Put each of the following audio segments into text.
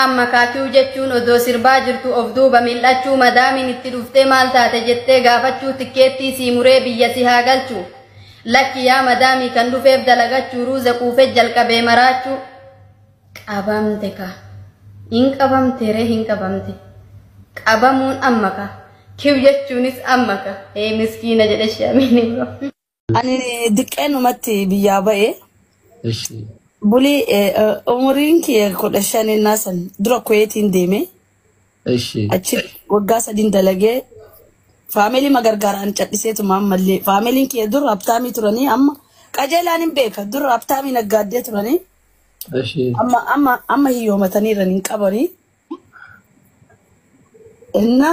Amma kaakiu jechuun odoo sirbaa jirtu of duuba mil'achuu, madaamiin itti dhuftee maal taate jettee gaafachuu, tikkeettii sii muree biyya si haa galchu. Lakki yaa madaamii kan dhufeef dalagachuu, ruuza quufee jalqabee maraachuu. Qabamte ka. Hin qabamte ree hin qabamte. Qabamuun amma ka. Kiw jechuunis amma ka. Ee miskiina jedhe shaamiin bro. Ani diqqeenumatti biyyaa ba'e. Ishi. Bulii umuriin kiyya 15 innaa san dura Kuweetiin deeme. Ishi. Achi waggaa 3 dalagee faamilii ma gargaaraan cadhiseetuma ammallee. Faamiliin kiyya dur habtaamii turanii amma qajeelaan hin beeka. Dur habtaamii naggaaddee turanii Ishi. amma amma amma hiyyoomataniiran hin qabanii. Inna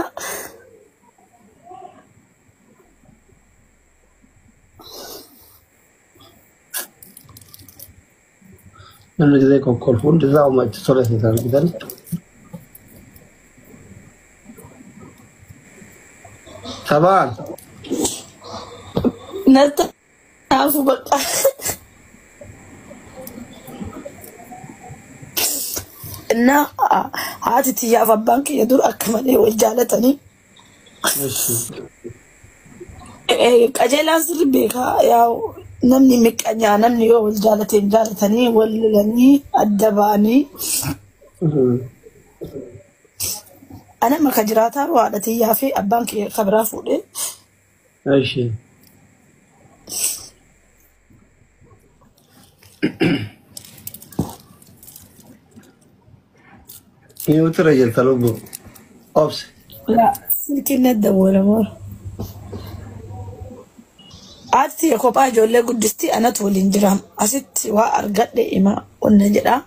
Namni gisee kokkolfu hundi isaa uma itti tola isin argitan. Sabaan. Natti haafu bakka. Inna haati tiyyaaf abbaan kiyya dur akka malee wal jaalatanii. Ishi. Qajeelaan sirri beekaa yaa namni miqqanyaa namni yoo wal jaalate hin jaalatanii wal lolanii adda ba'anii. Ana maka jiraataa haadha tiyyaa fi abbaan kiyya ka biraa fuudhee. Ishi. Ni utira jirta lubbu. Obse. La silkiin na dawwalamoo. Haati tiyya kophaa ijoollee guddisti anatu waliin jira. Asitti waa argadhe ima onna jedha.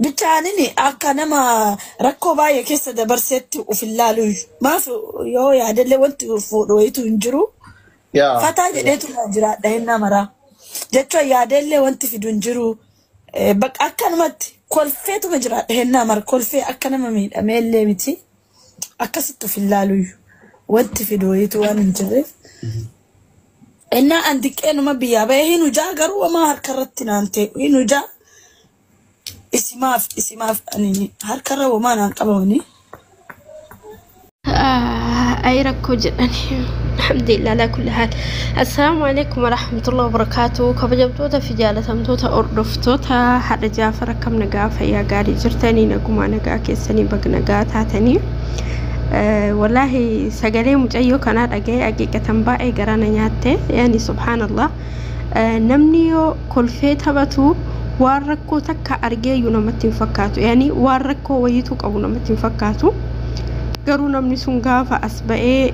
Bichaanini akka nama rakkoo baay'ee keessa dabarseetti of hin laalu. Maaf yoo yaadallee wanti fuudhu wayitu hin jiru. Yaa. Fataa jedheetu na jiraadha hin namaraa. Jechuun yaadellee wanti fidu hin jiru. Bakka akkanumatti kolfeetuma jiraadha hin namara. Kolfee akka nama miidhameellee miti. Akkasitti of hin laalu. Wanti fidu wayitu waan hin jirreef. Innaa an diqqeenuma biyyaa bahee hin hujaa garuu homaa harka irratti naan ta'e hin hujaa. Isimaaf ani harkarra homaa naan qabamanii. Ay rakkoo jedhani. Alhamdulillah ala kulli haal. Assalaamu alaikum warahmatullahi wabarakaatu. Kabajamtoota fi jaalatamtoota hordoftoota haadha Jaafar, akkam nagaa fayyaa gaarii jirtanii? Nagumaa nagaa keessanii? Baga nagaa taatanii. Wallaahi sagalee mucayyoo kanaa dhaga'ee haqiiqatan baay'ee garaa na nyaatte. Yaani subhaanallah. Namni yoo kolfee taphatu waan rakkoo takka argeeyyuu namatti hin fakkaatu. Yaani waan rakkoo wayiitu qabu namatti hin fakkaatu. Garuu namni sun gaafa as ba'ee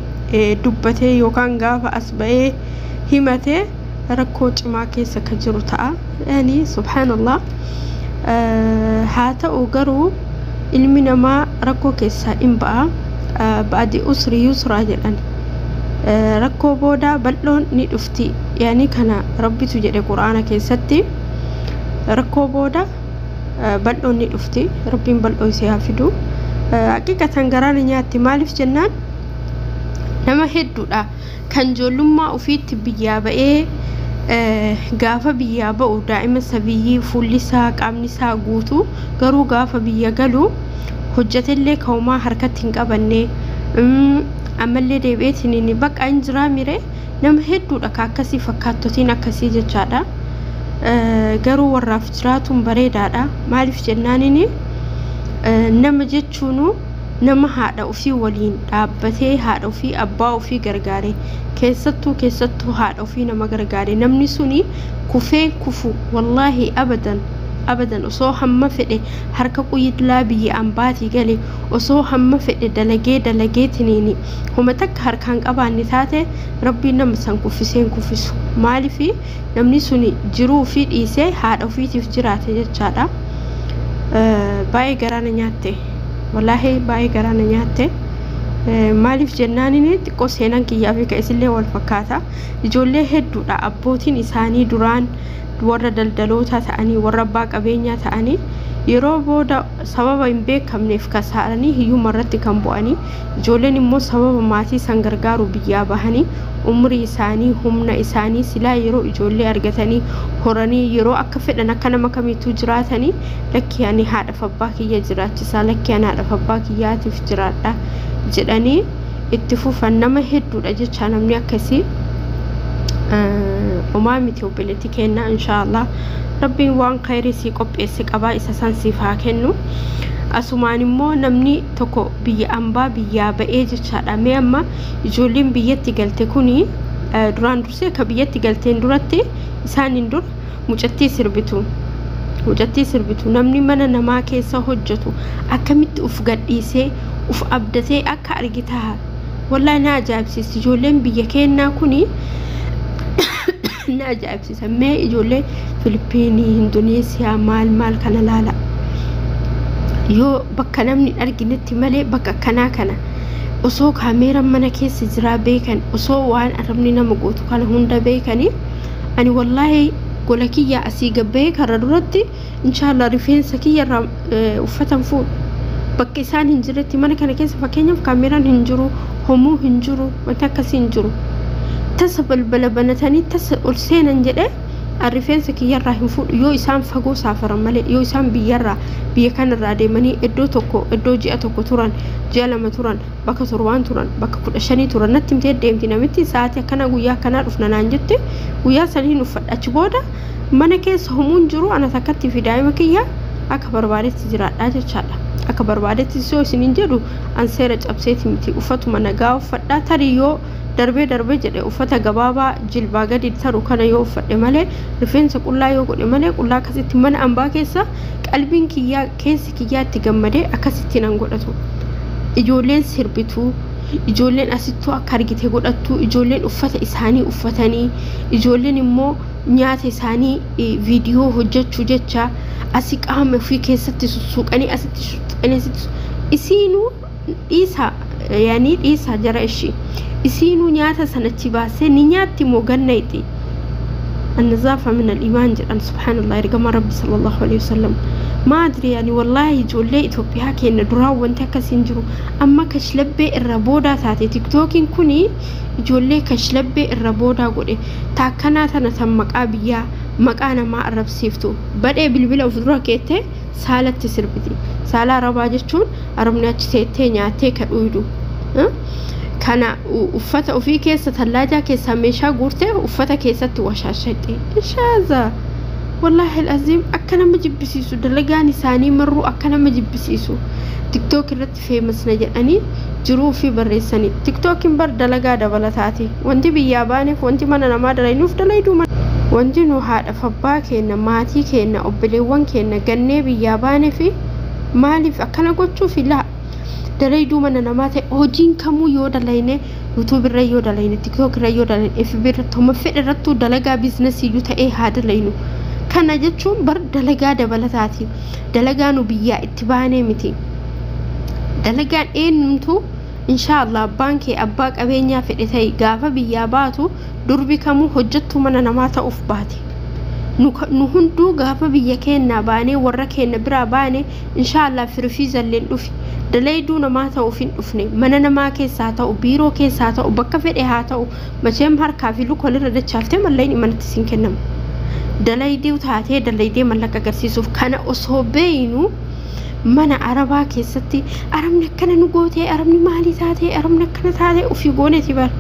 dubbatee yookaan gaafa as ba'ee himatee rakkoo cimaa keessa ka jiru ta'a. Yani subhaanallah. Haa ta'u garuu ilmi namaa rakkoo keessaa hin ba'a. Ba'di usri yusraa jedhan. Rakkoo booda bal'oon ni dhufti. Yani kana Rabbitu jedhe Qur'aana keessatti. Rakkoo booda bal'oon ni dhufti. Rabbiin bal'oo isee haa fidu. Haqiiqatan garaa na nyaatti, maaliif jennaan nama hedduudha kan ijoollummaa ofiitti biyyaa ba'ee, gaafa biyyaa ba'u daa'ima sabiyyii, fuulli isaa qaamni isaa guutuu, garuu gaafa biyya galu hojjetellee ka'umaa harkatti hin qabanne, ammallee deebi'eetiin bakka hin jiraa mire. Nama hedduudha ka akkasii fakkaattotiin akkasii jechaadha. Garuu warraaf jiraatuun bareedaadha. Maaliif jennaanini nama jechuunu nama haadha ofii waliin dhaabbatee haadha ofii abbaa ofii gargaare, keessattuu haadha ofii nama gargaare, namni suni kufee kufu wallaahi abadan abadan. Osoo hamma fedhe harka quyyidlaa biyya ambaatii gale, osoo hamma fedhe dalagee dalageetiniini homa takka harkaan qabaanne taate, Rabbiin nama san kuffisee hin kuffisu. Maalifi namni suni jiruu ofii dhiisee haadha ofiitiif jiraate jechaadha. Baay'ee garaa na nyaatte, wallaahi baay'ee garaa na nyaatte. Maaliif jennaanini xiqqoo seenaan kiyyaa fi isillee wal fakkaata. Ijoollee hedduudha abbootiin isaanii duraan warra daldaloota ta'anii, warra abbaa qabeenyaa ta'anii, Yeroo booda sababa hin beekamneef kasaaranii hiyyuma irratti kan bu'anii, ijoolleen immoo sababa maatii san gargaaru biyyaa bahanii umrii isaanii, humna isaanii silaa yeroo ijoollee argatanii horanii yeroo akka fedhan akka nama kamiituu jiraatanii, "Lakki, ani haadhaaf abbaa kiyya jiraachisaa, lakki, ani haadhaaf abbaa kiyyaatiif jiraadha" jedhanii itti fufan. Nama hedduudha jecha namni akkasii. Homaa miti, obboleetti kenna, inshaallah Rabbiin waan khayrii sii qopheesse qabaa, isa san siif haa kennu. Asumaan immoo namni tokko biyya ambaa biyyaa ba'ee jechaadha. Mee amma ijoolleen biyyatti galte kuni, duraan dursee akka biyyatti galteen duratti isaaniin dura mucattii sirbitu, mucattii sirbitu, namni mana namaa keessa hojjetu akkamitti uf gadhiisee uf abdatee akka argitaa? Wallaahi na ajaa'ibsiisi. Ijoolleen biyya keenyaa kuni na ajaa'ibsiisa. Mee ijoollee Filipiinii, Indoneesiyaa, maal maal kana laala. Yoo bakka namni hin arginetti malee, bakka akkanaa kana osoo kaameeraan mana keessa jiraa beekan, osoo waan arabni nama gootu kana hunda beekanii, ani wallaahi gola kiyya asii gabbahee karra duratti inshaallah rifeensa kiyya irraa uffatan fuudhu. Bakka isaan hin jirretti, mana kana keessa fakkeenyaaf kaameeraan hin jiru, homuu hin jiru, wanti akkasii hin jiru, tasa balbala banatanii tasa ol seenan jedhee an rifeensa kiyyarraa hin fuudhu, yoo isaan fagoo saafaran malee. Yoo isaan biyyarraa, biyya kanarraa deemanii iddoo tokko, iddoo ji'a tokko turan, ji'a 2 turan, bakka 7 turan, bakka 15 turan, natti himtee deemti namitti, sa'aatii akkanaa, guyyaa akkanaa dhufna naan jette, guyyaa saniin uffadha. Achi booda mana keessa humuun jiru, ana takkatti fi daa'ima kiyya akka barbaadetti jiraadhaa jechaadha. Akka barbaadetti yoo isiniin jedhu, an seera cabseeti miti, uffatuma nagaa uffadhaa. Tarii yoo darbee darbee jedhe uffata gabaabaa jilbaa gadi taru kana yoo uffadhe malee, rifeensa qullaa yoo godhe malee, qullaa akkasitti mana ambaa keessa qalbiin kiyyaa, keessi kiyyaa itti gammadee akkasitti nan godhatu. Ijoolleen sirbituu, ijoolleen asittuu akka argite godhattu, ijoolleen uffata isaanii uffatanii, ijoolleen immoo nyaata isaanii viidiyoo hojjechuu jecha asii qaama ofii keessatti sussuuqanii, asitti sussuuqanii, asitti isiinuu dhiisa yaanii dhiisa jara ishii, isiinuu nyaata sanachi baasee ni nyaatti moo ganna ixi. النظافة من الإيمان jedhan, subhaanallah, ergama Rabbi sallallahu alaihi wasallam. ما أدري yani, wallaahi ijoollee Itoophiyaa keenya duraa wanti akkasii hin jiru. Amma kashlabbee irra boodaa taate. Tiktookiin kuni ijoollee kashlabbee irra boodaa godhe. Taakkanaa tana tan maqaa biyyaa, maqaa namaa arrabsiiftu badhee bilbila of dura keettee saalatti sirbiti. Saala arabaa jechuun arabni achi teettee nyaattee ka dhuydu kana uffata ofii keessa tallaajaa keessaa meeshaa guurtee uffata keessatti washaashadhe. Inshaaza, wallaahi alazim, akka nama jibbisiisu dalagaan isaanii marruu, akka nama jibbisiisu. TikTok irratti famous na jedhanii jiruu fi barreessanii. Tiktookiin bar dalagaa dabalataati. Wanti biyyaa baaneef, wanti mana namaa dalaynuuf, dalayduu wanti nu haadhaaf abbaa keenya, maatii keenya, obboleewwan keenya gannee biyyaa baaneef maaliif akkana gochuuf? Laa, dalayduu mana namaa ta'e, hojiin kamuu yoo dalayne, YouTube irra yoo dalayne, TikTok irra yoo dalayne, FB irratti, homa fedhe irrattuu dalagaa business iyyuu ta'ee haa dalaynu. Kana jechuun bar dalagaa dabalataati. Dalagaa nu biyyaa itti baanee miti. Dalagaan eenyumtu, inshaallah, abbaan kee abbaa qabeenyaa fedhe ta'e, gaafa biyyaa baatu durbi kamuu hojjettuu mana namaa ta'uuf baate. Nu hunduu gaafa biyya keenyaa baanee, warra keenya biraa baane, inshaallah firfiizalleen dhufi dalayduu namaa ta'uuf hin dhufne. Mana namaa keessaa ta'u, biiroo keessaa ta'u, bakka fedhe haa ta'u, macheem harkaa fi luka walirra dachaaftee mallayni manatti siin kennamu. Dalayduu taatee dalaydee mallaqa agarsiisuuf. Kana osoo beeynu mana arabaa keessatti arabni akkana nu gootee, arabni maalii taatee, arabni akkana taatee ofii gooneeti bar.